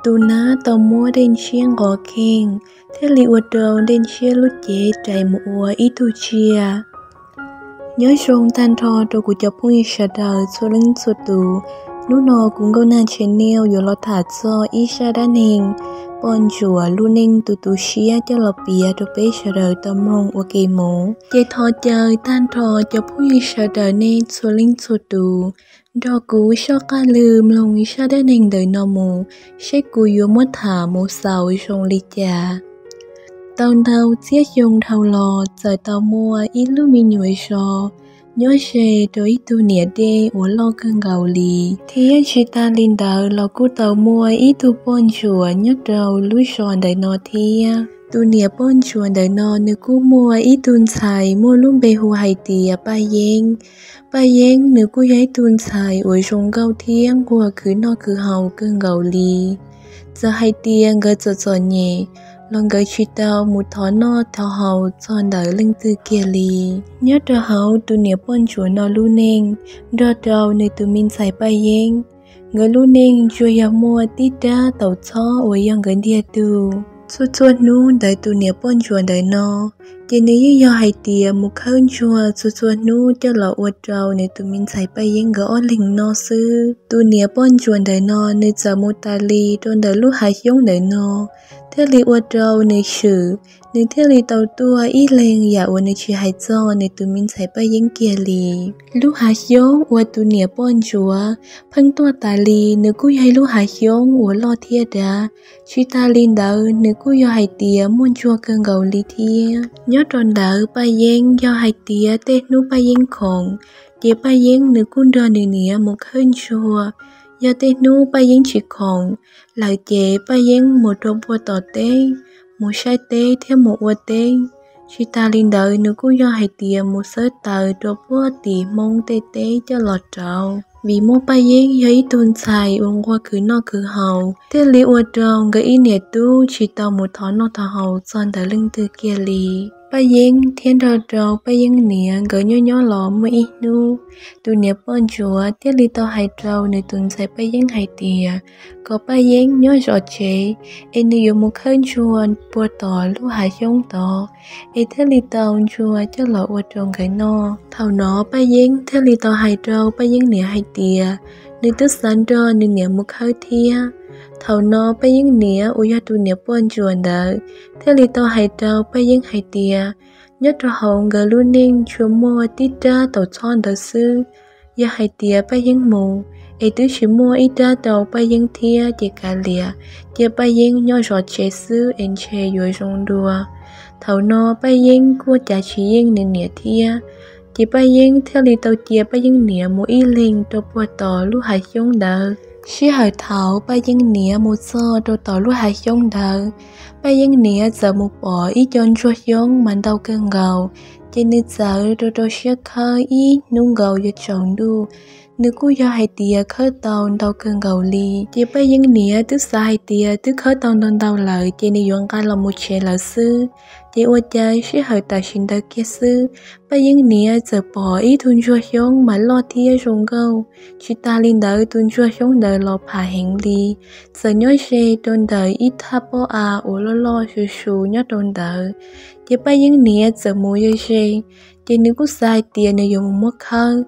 Tus nab tau muab Dej Ntshiab nqos kheej, thiaj li ua rau Dej Ntshiab lub cev rais mus ua ib tug tsiaj. Nyob zoo tag nrho rau kuv cov phooj ywg sawv daws txhua leej txhua tus. Hnub no kuv Nkauj Nag Channel yuav los tham txog ib zaj dab neeg poj ntsuam lub neej tu tu siab coj los piav rau peb sawv daws tau mloog ua ke mus. Ces thov caw tag nrho cov phooj ywg sawv daws nej txhua leej txhua tus nrog kuv soj qab lw mloog zaj dab neeg ntawm no mus, seb kuv yuav muab tham mus xaus zoo li cas. Tau ntau txhiab xyoo dhau los txawm tau muaj ib lub me nyuam zos nyob ze rau ib tug niam dej uas loj kawg nkaus li, thiab tsis tas li ntawd los kuj tau muaj ib tug poj ntsuam nyob rau lub zos ntawm no thiab. Tus niam poj ntsuam ntawm no nws kuj muaj ib tug ntxhais muaj lub npe hu hais tias Paj Yeeb. Paj Yeeb nws kuj yog ib tug ntxhais uas zoo nkauj thiab nquag khwv noj khwv haus kawg nkaus li. Txawm hais tias nkawd txom txom nyem los nkawd tsis tau mus thov noj thov haus txog ntawm leej twg kiag li. Nyob rau hauv tus niam poj ntsuam no lub neej nrog rau nws tus me ntxhais Paj Yeeb, nkawd lub neej tsuas yog muaj tib rab taum txhob uas yog nkawd ntiag tug. Txhua txhua hnub ntawm tus niam poj ntsuam ntawm no, ces nws yeej yog hais tias mus khawb ntsuag txhua txhua hnub coj los ua rau nws tus me ntxhais Paj Yeeb nkawd ob leeg noj xwb. Tus niam poj ntsuam ntawm no nws txawm mus tas li rau ntawm lub hav xyoob ntawm no, thiaj li ua rau nws swm, nws thiaj li tau tuaj ib leeg yam uas nws tsis hais txog nws tus me ntxhais Paj Yeeb kiag li. Lub hav xyoob uas tus niam poj ntsuam pheej tuaj tas li, nws kuj yog ib lub hav xyoob uas loj thiab dav. Tsis tas li ntawd, nws kuj yog hais tias muaj ntsuag kawg nkaus li thiab. Nyob rau ntawd Paj Yeeb yog hais tias tej hnub Paj Yeeb khoom, ces Paj Yeeb nws kuj nrog nws niam mus khawb ntsuag. Yog tej hnub Paj Yeeb tsis khoom lawm ces Paj Yeeb mus rau puag tom teb, mus saib teb thiab mus ua teb. Tsis tas li ntawd, nws kuj yog hais tias mus xawb taws rau puag tim Hmoob tej teb coj los rauv. Vim muaj Paj Yeeb yog ib tug ntxhais uas nquag khwv noj khwv haus, thiaj li ua rau nkawd ib niam tub tsis tau mus thov noj thov haus txog ntawm leej twg kiag li. Paj Yeeb thiab nrog rau Paj Yeeb niam nkawd nyob nyob los muaj ib hnub, tus niam poj ntsuam thiaj li tau hais rau nws tus ntxhais Paj Yeeb hais tias kom Paj Yeeb nyob zov tsev, es nws yuav mus khawb ntsuag puag tom lub hav xyoob tod, es thiaj li tau ntsuag coj los ua rau nkawd noj. Thaum no Paj Yeeb thiaj li tau hais rau Paj Yeeb niam hais tias nws twb xav nrog nws niam mus khawb thiab. Thaum no Paj Yeeb niam uas yog tus niam poj ntsuam ntawd thiaj li tau hais rau Paj Yeeb hais tias nyob rau hauv nkawd lub neej tsuas muaj tib rab taum txhob ntawd xwb. Yog hais tias Paj Yeeb mus, es twb tsis muaj ib rab rau Paj Yeeb thiab ces kav liam, cia Paj Yeeb nyob zov tsev xwb es ntshe yuav zoo dua. Thaum no Paj Yeeb kuj cav tsis yeej nws niam thiab, ces Paj Yeeb thiaj li tau cia Paj Yeeb niam mus ib leeg rau puag tom lub hav xyoob ntawd. Sij hawm thaum Paj Yeeb niam mus txog rau tom lub hav xyoob ntawd, Paj Yeeb niam txawm mus pom ib co ntsuag xyoob mas ntau kawg nkaus, ces nws txawm rau rau siab khawb ib hnub nkaus yuav tsaus ntuj. Nws kuj yog hais tias khawb tau ntau kawg nkaus li, ces Paj Yeeb niam twb xav hais tias twb khawb tau ntau ntau lawm ces nws yuav nqa los mus tsev lawm xwb. Ces ua cas sij hawm tam sim ntawd kiag xwb, Paj Yeeb niam txawm pom ib tug ntsuag xyoob mas loj thiab zoo nkauj. Tsis tas li ntawd, tus ntsuag xyoob ntawd los pham heev li, txawm nyob ze rau ntawm ib thaj pob av uas loj loj su su nyob rau ntawd. Ces Paj Yeeb niam txawm mus ze ze, ces nws kuj xav hais tias nws yuav mus muab khawb.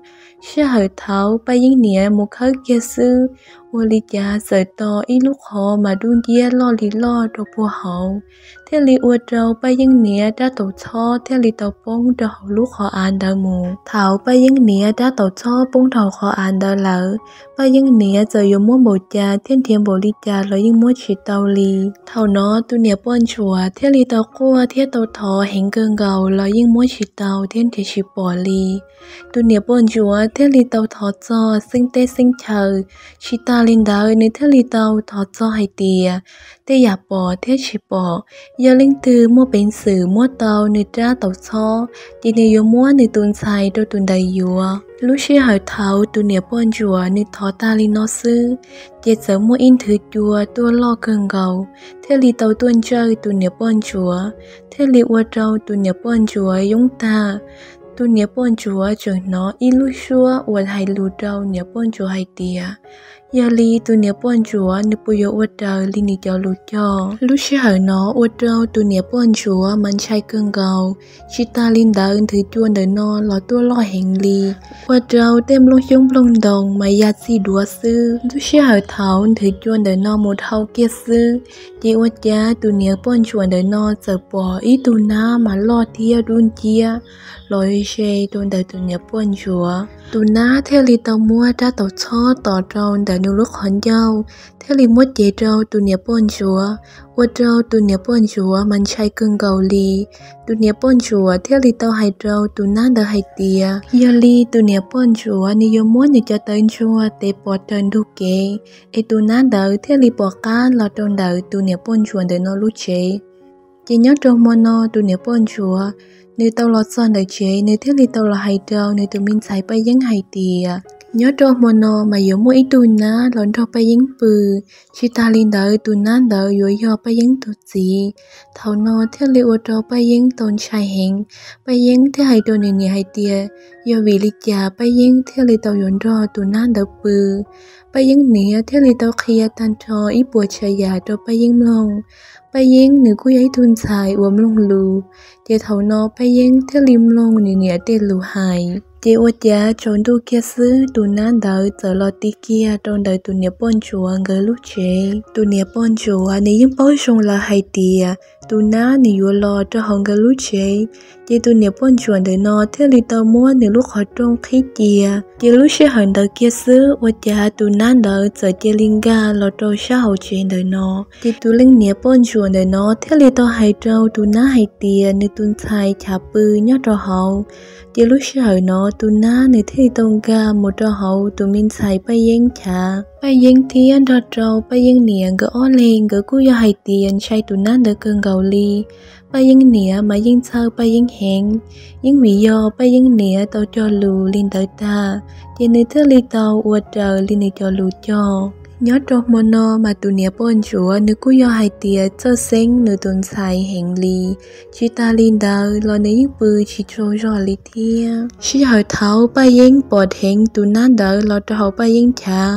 Sij hawm thaum Paj Yeeb niam mus khawb kiag xwb, ua li cas txawm tos ib lub qhov mas dub nciab loj li loj rau puag hauv, thiaj li ua rau Paj Yeeb niam rab taum txhob thiaj li tau poob rau hauv lub qhov av ntawd mus. Thaum Paj Yeeb niam rab taum txhob poob rau hauv qhov av ntawd lawm, Paj Yeeb niam txawm yuav muab npaum cas thiab nrhiav npaum li cas los yeej muab tsis tau li. Thaum no tus niam poj ntsuam thiaj li tau quaj thiab tau thov heev kawg nkaus los yeej muab tsis tau thiab nrhiav tsis pom li. Tus niam poj ntsuam thiaj li tau thov txog xeeb teb xeeb chaw, tsis tas li ntawd nws thiaj li tau thov txog hais tias tej yam pom thiab tsis pom, yog leej twg muaj peev xwm muab tau nws rab taum txhob, ces nws yuav muab nws tus ntxhais rau tus ntawd yuav. Lub sij hawm thaum tus niam poj ntsuam nws thov tag li no xwb, ces txawm muaj ib nthwv cua tuaj loj kawg nkaus, thiaj li tau tuaj ntsawj tus niam poj ntsuam, thiaj li ua rau tus niam poj ntsuam yoob tag. Tus niam poj ntsuam tseem hnov ib lub suab uas hais lus rau niam poj ntsuam hais tias, yog li tus niam poj ntsuam nws puas yuav ua raws li nws cov lus cog? Lub sij hawm no ua rau tus niam poj ntsuam mas ntshai kawg nkaus. Tsis tas li ntawd, nthwv cua ntawm no los tuaj loj heev li, ua rau tej nplooj xyoob nplooj ntoo mas ya txij duav xwb. Lub sij hawm thaum nthwv cua ntawm no mus dhau kiag xwb, ces ua cas tus niam poj ntsuam ntawm no txawm pom ib tug nab mas loj thiab dub nciab los ze rau ntawm tus niam poj ntsuam. Tus nab thiaj li tau muab rab taus txhob tos rau ntawm nws lub qhov ncauj, thiaj li muab cev rau tus niam poj ntsuam, ua rau tus niam poj ntsuam mas ntshai kawg nkaus li. Tus niam poj ntsuam thiaj li tau hais rau tus nab ntawd hais tias, yog li tus niam poj ntsuam nws yuav muab nws cov tawv ntsuag tev pov raws ntug kev, es tus nab ntawd thiaj li pom qab los rau ntawm tus niam poj ntsuam ntawm no lub tsev. Ces nyob rau hmo no tus niam poj ntsuam nws tau los txog ntawm tsev, nws thiaj li tau los hais rau nws tus me ntxhais Paj Yeeb hais tias, nyob rau hmo no mas yuav muaj ib tug nab los nrog Paj Yeeb pw. Tsis tas li ntawd, tus nab ntawd yuav yog Paj Yeeb tus txiv. Thaum no thiaj li ua rau Paj Yeeb tau ntshai heev. Paj Yeeb thiaj hais rau nws niam hais tias, yog vim li cas Paj Yeeb thiaj li tau yuav nrog tus nab ntawd pw? Paj Yeeb niam thiaj li tau qhia tag nrho ib puas tsav yam rau Paj Yeeb mloog. Paj Yeeb nws kuj yog ib tug ntxhais uas mloog lus, ces thaum no Paj Yeeb thiaj li mloog nws niam tej lus hais. Ces ua cas tsaus ntuj kiag xwb, tus nab ntawd txawm los ti kiag rau ntawm tus niam poj ntsuam nkawd lub tsev. Tus niam poj ntsuam nws yeej paub zoo lawm hais tias tus nab nws yuav los rau hauv nkawd lub tsev. Ces tus niam poj ntsuam ntawm no thiaj li tau muab nws lub qhov rooj qhib cia. Ces lub sij hawm ntawd kiag xwb, ua cas tus nab ntawd txawm cia li nkag los rau sab hauv tsev ntawm no. Ces tus leej niam poj ntsuam ntawm no thiaj li tau hais rau tus nab hais tias nws tus ntxhais chav pw nyob rau hauv. Ces lub sij hawm no tus nab nws thiaj li tau nkag mus rau hauv tus me ntxhais Paj Yeeb chav. Paj Yeeb thiab nrog rau Paj Yeeb niam nkawd ob leeg nkawd kuj yog hais tias ntshai tus nab ntawd kawg nkaus li. Paj Yeeb niam mas yeej txhawj Paj Yeeb heev, yeej vim yog Paj Yeeb niam tau cog lus li ntawd tag, ces nws thiaj li tau ua raws li nws cov lus cog. Nyob rau hmo no mas tus niam poj ntsuam nws kuj yog hais tias txawj xeeb nws tus ntxhais heev li. Tsis tas li ntawd los nws yeej pw tsis tsaug zog li thiab. Sij hawm thaum Paj Yeeb pom dheev tus nab ntawd los rau hauv Paj Yeeb chav,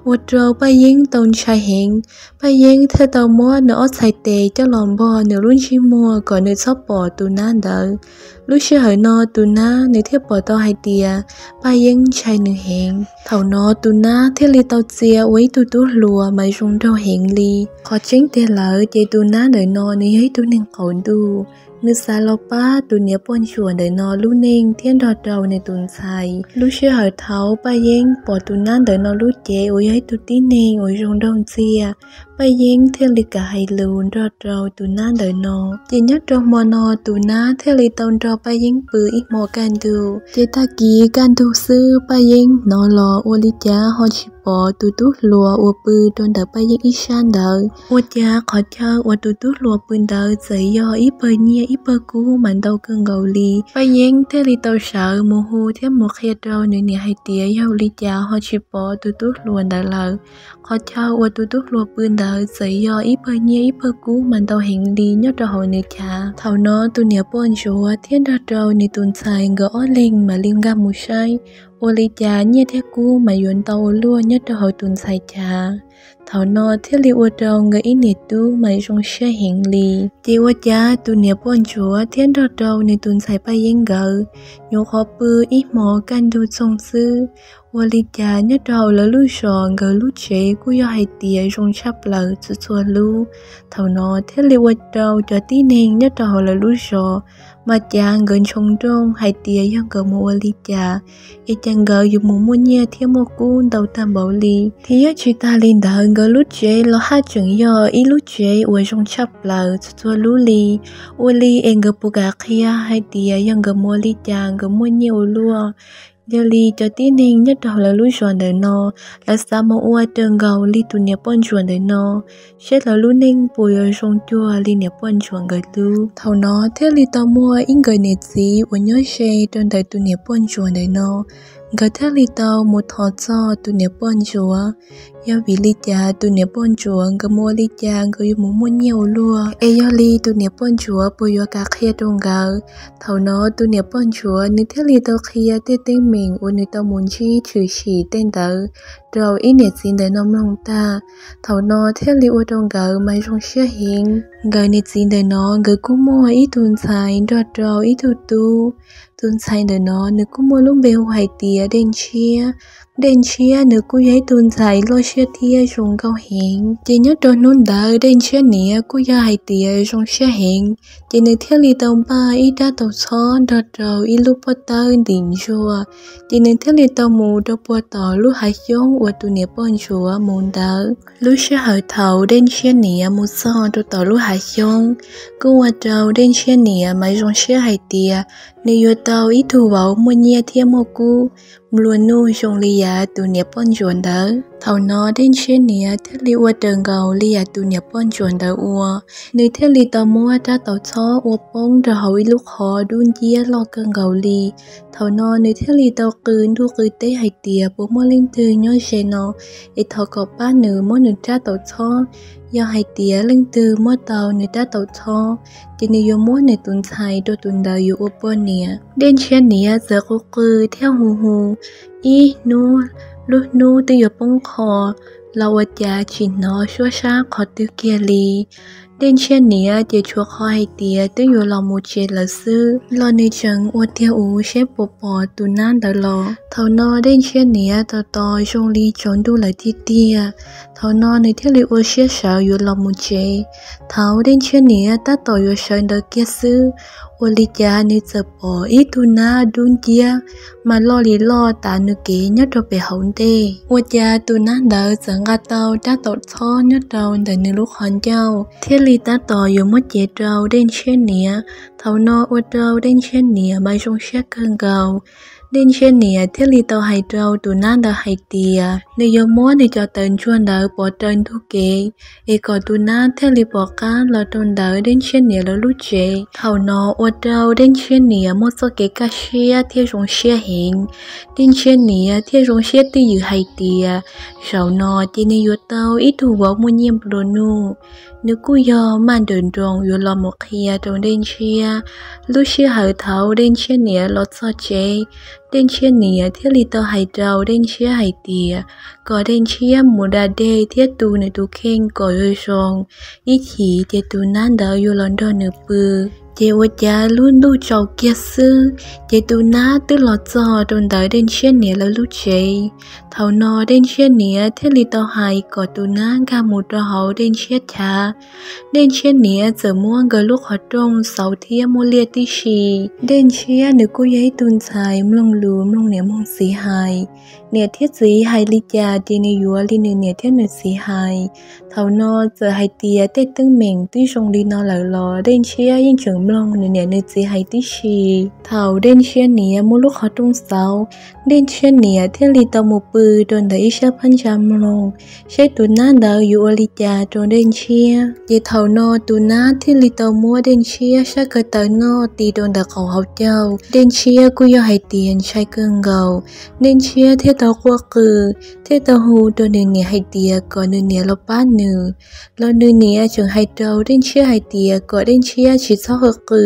ua rau Paj Yeeb tau ntshai heev. Paj Yeeb thiaj tau muab nws ob txhais tes coj los npog nws lub ntsej muag kom nws txhob pom tus nab ntawd. Lub sij hawm no tus nab nws thiaj pom tau hais tias Paj Yeeb ntshai nws heev. Thaum no tus nab thiaj li tau txia ua ib tug tub hluas mas zoo nraug heev li. Qhov tseeb tiag lawm ces tus nab ntawm no nws yog ib tug neeg qaum ntuj, nws xav los pab tus niam poj ntsuam ntawm no lub neej thiab nrog rau nws tus ntxhais. Lub sij hawm thaum Paj Yeeb pom tus nab ntawm no lub cev uas yog ib tug tib neeg uas zoo nraug ntxiag, Paj Yeeb thiaj li kam hais lus nrog rau tus nab ntawm no. Ces nyob rau hmo no tus nab thiaj li tau nrog Paj Yeeb pw ib hmo kaj ntug. Ces tag kis kaj ntug xwb Paj Yeeb hnov los ua li cas ho tsis pom tus tub hluas uas pw rau ntawm Paj Yeeb ib sab ntawd. Ua cas qhov chaw uas tus tub hluas pw ntawd txawm yog ib pawg nyiaj ib pawg kub mas ntau kawg nkaus li. Paj Yeeb thiaj li tau sawv mus hu thiab mus qhia rau nws niam hais tias yog li cas ho tsis pom tus tub hluas ntawd lawm. Qhov chaw uas tus tub hluas pw ntawd txawm yog ib pawg nyiaj ib pawg kub mas ntau heev li nyob rau hauv nws chav. Thaum no tus niam poj ntsuam thiab nrog rau nws tus ntxhais nkawd ob leeg mam li nkag mus saib ua li cas nyiaj thiab kub mas yuav ntau ua luaj nyob rau hauv tus ntxhais chav. Thaum no thiaj li ua rau nkawd ib niam tub mas zoo siab heev li. Ces ua cas tus niam poj ntsuam thiab nrog rau nws tus ntxhais Paj Yeeb nkawd nyuam qhuav pw ib hmo kaj ntug txoog xwb, ua li cas nyob rau hauv lawv lub zos nkawd lub tsev kuj yog hais tias zoo tshaj plaws txhua txhua lub. Thaum no thiaj li ua rau cov tib neeg nyob rau hauv lawv lub zos mas cav nkawd ntshoo nrooj hais tias yog nkawd mus ua li cas es cas nkawd yuav mus muaj nyiaj thiab muaj kub ntau tag npaum li. Thiab tsis tas li ntawd nkawd lub tsev los haj tseem yog ib lub tsev uas zoo tshaj plaws txhua txhua lub li. Ua li es nkawd puas kam qhia hais tias yog nkawd mus ua li cas nkawd muaj nyiaj ua luaj? Yog li cov tib neeg nyob rau hauv lawv lub zos ntawm no, lawv xav mus ua raws nkaus li tus niam poj ntsuam ntawm no, saib lawv lub neej puas yuav zoo cuag li niam poj ntsuam nkawd lub. Thaum no thiaj li tau muaj ib nkawm niam txiv uas nyob ze rau ntawm tus niam poj ntsuam ntawm no, Nkawd thiaj li tau mus thov txog tus niam poj ntsuav, yog vim li cas tus niam poj ntsuav nkawd mus ua li cas nkawd yuav mus muaj nyiaj ua luaj, es yog li tus niam poj ntsuav puas yuav kam qhia rau nkawd. Thaum no tus niam poj ntsuav nws thiaj li tau qhia tej teeb meem uas nws tau mus ntsib tshwm sim tej ntawd rau ib niam txiv ntawm no mloog tag. Thaum no thiaj li ua rau nkawd mas zoo siab heev. Nkawd niam txiv ntawm no nkawd kuj muaj ib tug ntxhais nrog rau ib tug tub. Tus ntxhais ntawm no nws kuj muaj lub npe hu hais tias Dej Ntshiab. Dej Ntshiab nws kuj yog ib tug ntxhais loj siab thiab zoo nkauj heev. Ces nyob rau hnub ntawd Dej Ntshiab niam kuj yog hais tias zoo siab heev, ces nws thiaj li tau npaj ib rab taus txhob nrog rau ib lub pob tawb ntim ntsuag, ces nws thiaj li tau mus rau puag tom lub hav xyoob uas tus niam poj ntsuav mus ntawd. Lub sij hawm thaum Dej Ntshiab niam mus txog rau tom lub hav xyoob, kuj ua rau Dej Ntshiab niam mas zoo siab hais tias nws yuav tau ib tug vauv muaj nyiaj thiab muaj kub nplua nuj zoo li yam tus niam poj ntsuam ntawd. Thaum no Dej Ntshiab niam thiaj li ua raws nkaus li yam tus niam poj ntsuam ntawd ua, nws thiaj li tau muab rab taus txhob ua poob rau hauv ib lub qhov dub nciab loj kawg nkaus li. Thaum no nws thiaj li tau qw ntuj qw teb hais tias puas muaj leej twg nyob ze no, es thov kom pab nws muab nws rab taus txhob. Yog hais tias leej twg muab tau nws rab taus txhob, ces nws yuav muab nws tus ntxhais rau tus ntawd yuav ua poj niam. Dej Ntshiab niam txawm qw qw thiab hu hu ib hnub, lub hnub twb yuav poob qho los ua cas tsis hnov suab sab qhov twg kiag li. Dej Ntshiab niam ces tshuav qhov hais tias twb yuav los mus tsev lawm xwb, los nws tseem ua tiag uv seb puas pom tus nab ntawd los. Thaum no Dej Ntshiab niam tos tos zoo li tsaus ntuj lawm tiag tiag. Thaum no nws thiaj li ua siab sawv yuav los mus tsev. Thaum Dej Ntshiab niam tab tom yuav sawv ntawd kiag xwb, ua li cas nws txawm pom ib tug nab dub nciab mas loj li loj tav nws kev nyob rau pem hauv ntej. Ua cas tus nab ntawd txawm nqa tau rab taus txhob nyob rau ntawm nws lub qhov ncauj thiaj li tab tom yuav muab cev rau Dej Ntshiab niam. Thaum no ua rau Dej Ntshiab niam mas zoo siab kawg nkaus. Dej Ntshiab niam thiaj li tau hais rau tus nab ntawd hais tias nws yuav muab nws cov tawv ntsuag ntawd pov raws ntug kev, es kom tus nab thiaj li pom qab los rau ntawm Dej Ntshiab niam lawv lub tsev. Thaum no ua rau Dej Ntshiab niam muaj txoj kev kaj siab thiab zoo siab heev. Dej Ntshiab niam thiaj zoo siab twj ywm hais tias zaum no ces nws yuav tau ib tug vauv muaj nyiaj nplua nuj. Nws kuj yog maj nrawm nroos yuav los mus qhia rau Dej Ntshiab. Lub sij hawm thaum Dej Ntshiab niam los txog tsev, Dej Ntshiab niam thiaj li tau hais rau Dej Ntshiab hais tias kom Dej Ntshiab mus da dej thiab tu nws tus kheej kom zoo zoo, ib chim ces tus nab ntawd yuav los nrog nws pw. Ces ua cas lub ntuj tsaus kiag xwb, ces tus nab twb los txog rau ntawm Dej Ntshiab niam lawv lub tsev. Thaum no Dej Ntshiab niam thiaj li tau hais kom tus nab nkag mus rau hauv Dej Ntshiab chav. Dej Ntshiab niam txawm muab nkawd lub qhov rooj xauv thiab muab liaj tib si. Dej Ntshiab nws kuj yog ib tug ntxhais mloog lus mloog niam mloog txiv hais. Niam thiab txiv hais li cas ces nws yuav li nws niam thiab nws txiv hais. Thaum no txawm hais tias tej teeb meem twb zoo li no lawm los Dej Ntshiab yeej tseem mloog nws niam nws txiv hais tib si. Thaum Dej Ntshiab niam muab lub qhov rooj xauv, Dej Ntshiab niam thiaj li tau mus pw rau ntawm ib sab phab ntsa mloog, seb tus nab ntawd yuav ua li cas rau Dej Ntshiab. Ces thaum no tus nab thiaj li tau muab Dej Ntshiab sab ko taw noj ti rau ntawm qaum hauv caug. Dej Ntshiab kuj yog hais tias ntshai kawg nkaus, Dej Ntshiab thiaj tau quaj qw, thiaj tau hu rau nws niam hais tias kom nws niam los pab nws. Los nws niam tseem hais rau Dej Ntshiab hais tias kom Dej Ntshiab tsis txhob qw qw,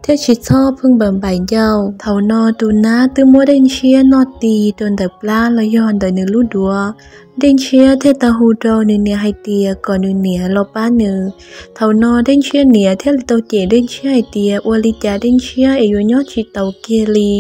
thiab tsis txhob pheej npaim npaim ncauj. Thaum no tus nab twb muab Dej Ntshiab noj ti rau ntawm plab los yog ntawm nws lub duav. Dej Ntshiab thiaj tau hu rau nws niam hais tias kom nws niam los pab nws. Thaum no Dej Ntshiab niam thiaj li tau cem Dej Ntshiab hais tias ua li cas Dej Ntshiab es yuav nyob tsis taus kiag li,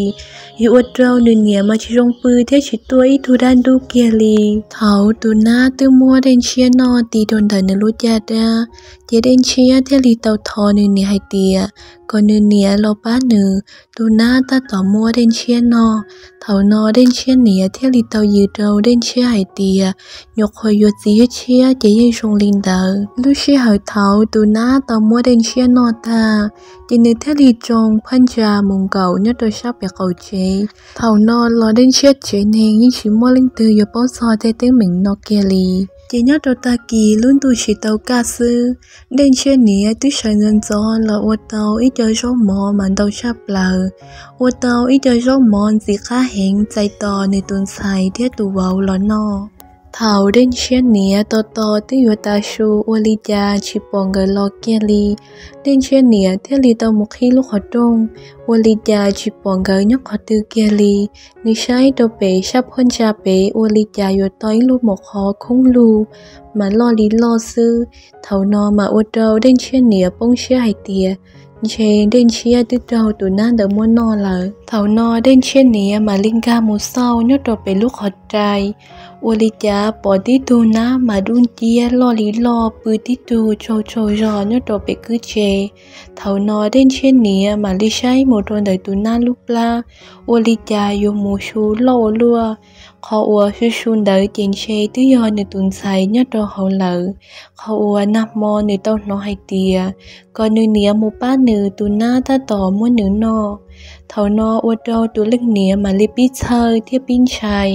yuav ua rau nws niam mas tsis zoo pw thiab tsis tuaj ib tug dab ntub kiag li. Thaum tus nab twb muab Dej Ntshiab noj ti rau ntawm nws lub caj dab, ces Dej Ntshiab thiaj li tau thov nws niam hais tias kom nws niam los pab nws. Tus nab tab tom muab Dej Ntshiab noj. Thaum no Dej Ntshiab niam thiaj li tau yws rau Dej Ntshiab hais tias nyuam qhuav yuav txiv yuav tshiab ces yeej zoo li ntawd. Lub sij hawm thaum tus nab tau muab Dej Ntshiab noj tag, ces nws thiaj li tsoo phab ntsa mus nkaum nyob rau sab pem qaum tsev. Thaum no los Dej Ntshiab tsev neeg yeej tsis muaj leej twg yuav paub txog tej teeb meem no kiag li. Ces nyob rau tag kis lub ntuj tsis tau kaj xwb, Dej Ntshiab niam twb sawv ntxov ntxov los ua tau ib co zaub mov mas ntau tshaj plaws, ua tau ib co zaub mov ntxim qab heev txais tos nws tus ntxhais thiab tus vauv los noj. Thaum Dej Ntshiab niam tos tos twb yuav tas su ua li cas tsis pom nkawd los kiag li. Dej Ntshiab niam thiaj li tau mus qhib lub qhov rooj, ua li cas tsis pom nkawd nyob qhov twg kiag li. Nws saib rau pem sab phab ntsa pem ua li cas yuav tau ib lub mom qhov khoob lug mas loj li loj xwb. Thaum no mas ua rau Dej Ntshiab niam poob siab hais tias ntshe Dej Ntshiab twb raug tus nab ntawd muab noj lawm. Thaum no Dej Ntshiab niam mam li nkag mus xauj nyob rau pem lub qhov rai, ua li cas pom tib tug nab mas dub nciab loj li loj pw tib tug tsaug tsaug zog nyob rau pem kwj tse. Thaum no Dej Ntshiab niam mam li saib mus rau ntawm tus nab lub plab, ua li cas yuav mus su loj ua luaj. Qhov uas su su ntawd ces ntshe twb yog nws tus ntxhais nyob rau hauv lawm. Qhov uas nag hmo nws tau hnov hais tias kom nws niam mus pab nws tus nab tab tom muab nws noj. Thaum no ua rau tus leej niam mam li pib txhawj thiab pib ntshai,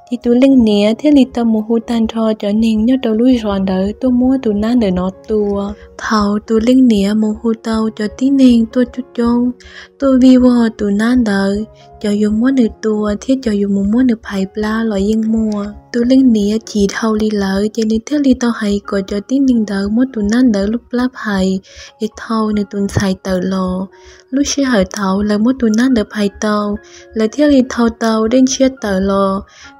ces tus leej niam thiaj li tau mus hu tag nrho cov neeg nyob rau lub zos ntawd tuaj muab tus nab ntawm no tua. Thaum tus leej niam mus hu tau cov tib neeg tuaj coob coob, tuaj vij vog tus nab ntawd, cov yuav muab nws tua thiab cov yuav mus muab nws phais plab los yeej muaj. Tus leej niam chim dhau li lawm ces nws thiaj li tau hais kom cov tib neeg ntawd muab tus nab ntawd lub plab phais es thau nws tus ntxhais tawm los. Lub sij hawm thaum lawv muab tus nab ntawd phais tau, lawv thiaj li thau tau Dej Ntshiab tawm los.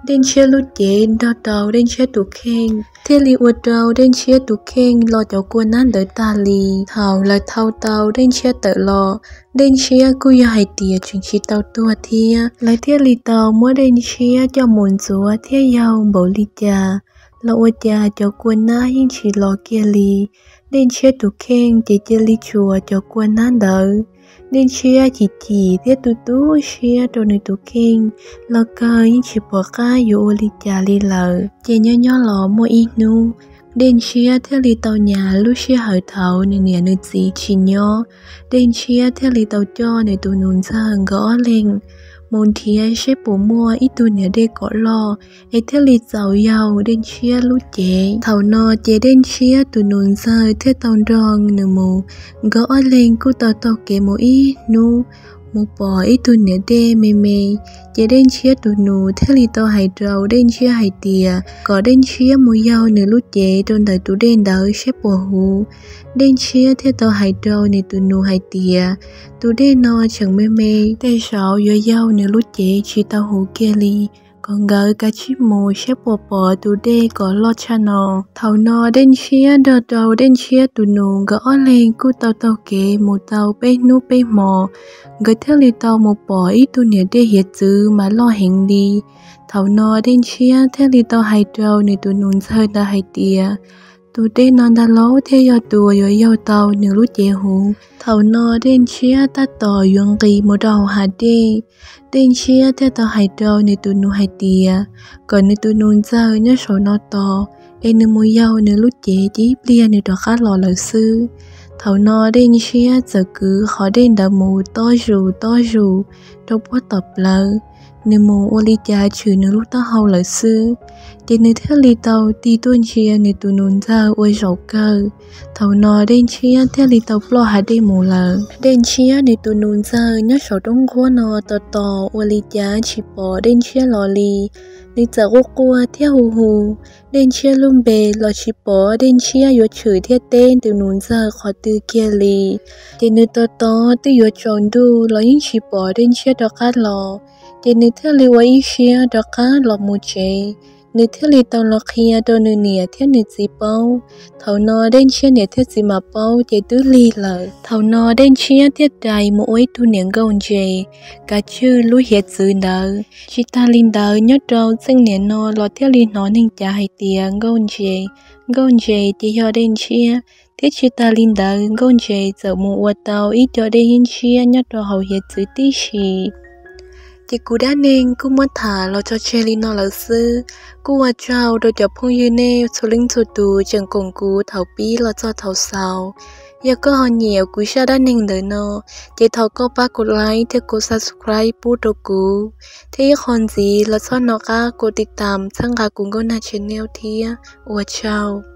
Dej Ntshiab lub cev nrog rau Dej Ntshiab tus kheej, thiaj li ua rau Dej Ntshiab tus kheej lo cov kua nab ntawd tag li. Thaum lawv thau tau Dej Ntshiab tawm los, Dej Ntshiab kuj yog hais tias tseem tsis tau tuag thiab. Lawv thiaj li tau muab Dej Ntshiab coj mus ntxuav thiab yaug npaum li cas los ua cas cov kua nab yeej tsis los kiag li. Dej Ntshiab tus kheej ces cia li tsuas cov kua nab ntawd. Dej Ntshiab chim chim thiab tu tu siab rau nws tus kheej, los kawg yeej tsis pom qab yuav ua li cas li lawm. Ces nyob nyob los muaj ib hnub, Dej Ntshiab thiaj li tau nyas lub sij hawm thaum nws niam nws txiv tsis nyob. Dej Ntshiab thiaj li tau coj nws tus nus ntxawg nkawd ob leeg mus nrhiav saib puas muaj ib tug niam dej kom loj es thiaj li txaus yaug Dej Ntshiab lub cev. Thaum no ces Dej Ntshiab tus nus ntxawg thiaj tau nrog nws mus. Nkawd ob leeg kuj tau taug kev mus ib hnub, mus pom ib tug niam dej me me. Ces Dej Ntshiab tus nus thiaj li tau hais rau Dej Ntshiab hais tias kom Dej Ntshiab mus yaug nws lub cev rau ntawm tus dej ntawd saib puas huv. Dej Ntshiab thiaj tau hais rau nws tus nus hais tias tus dej no tseem me me, tej zaum yuav yaug nws lub cev tsis tau huv kiag li, kom nkawd kav tsij mus saib puas pom tus dej kom loj tshaj no. Thaum no Dej Ntshiab nrog rau Dej Ntshiab tus nus nkawd ob leeg kuj tau taug kev mus tau peb hnub peb hmo, nkawd thiaj li tau mus pom ib tug niam dej hiav txwv mas loj heev li. Thaum no Dej Ntshiab thiaj li tau hais rau nws tus nus ntxawg ntawd hais tias tus dej no ntag lauj thiaj yog tus yuav yaug tau nws lub cev huv. Thaum no Dej Ntshiab tab tom yuav nqis mus rau hauv hav dej, Dej Ntshiab thiaj tau hais rau nws tus nus hais tias kom nws tus nus ntxawg nyob saum no tos, es nws mus yaug nws lub cev ces ib pliag nws rov qab los lawm xwb. Thaum no Dej Ntshiab txawm kwv qhov dej ntawd mus tob zus tob zus rau puag tom plawv. Nws mus ua li cas tshwm nws lub taub hau lawm xwb, ces nws thiaj li tau tig tuaj ntsia nws tus nus ntxawg ua zaum kawg. Thaum no Dej Ntshiab thiaj li tau ploj hav dej mus lawm. Dej Ntshiab nws tus nus ntxawg nyob saum roob nquab no tos tos ua li cas tsis pom Dej Ntshiab los li. Nws txawm quaj quaj thiab hu hu Dej Ntshiab lub npe los tsis pom Dej Ntshiab yuav tshwm thiab teb nws tus nus ntxawg qhov twg kiag li. Ces nws tos tos twb yuav tsaus ntuj los yeej tsis pom Dej Ntshiab rov qab los. Ces nws thiaj li ua ib siab rov qab los mus tsev. Nws thiaj li tau los qhia rau nws niam thiab nws txiv paub. Thaum no Dej Ntshiab niam thiab txiv mam paub ces twb lig lawm. Thaum no Dej Ntshiab thiaj rais mus ua ib tug niam nkauj ntses kav tswj lub hiav txwv ntawd. Tsis tas li ntawd, nyob rau txheej niam no los thiaj li hnov neeg cav hais tias nkauj ntses, nkauj ntses ces yog Dej Ntshiab. Thiab tsis tas li ntawd, nkauj ntses txawm mus ua tau ib co dej yeeb ntshiab nyob rau hauv hiav txwv tib si. Ces kuv dab neeg kuj muab tham los tso tseg li no lawm xwb. Kuj ua tsaug rau cov phooj ywg nej txhua leej txhua tus tseem koom kuv thaum pib los txog thaum xaus. Yog koj ho nyiam kuv zaj dab neeg ntawm no, ces thov koj pab kov like thiab kov subscribe pub rau kuv, thiab ib qho ntxiv los txhob nco qab kov tiv tam txhawb nqa kuv Nkauj Nag Channel thiab. Ua tsaug.